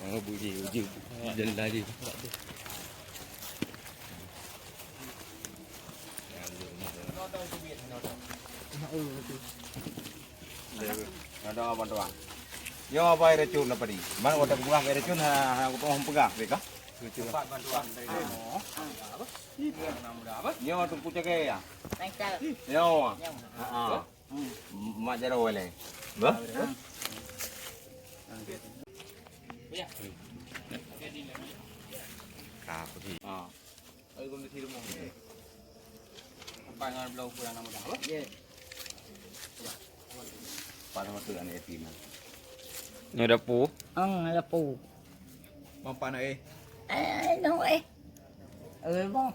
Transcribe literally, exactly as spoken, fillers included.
Oh, bunyi, bunyi. Jalan lagi. Ada bantuan. Nyoe apa air racun apa ni? Mana ada peugah air racun, ha, ha, aku pernah peugah, beka? Dapat bantuan dari demo. Nyoe tu pucuk ya. Nyoe. Ha, ha. Mak jaro le. Bah? Ka pergi. Ha. Ayo gom di rumah. Empat dengan belau kurang nama dah. Ya. Empat nama tu anak yatim. Nyoe dapu. Ang dapu. Mampan eh. Eh, no eh. Eh, bang.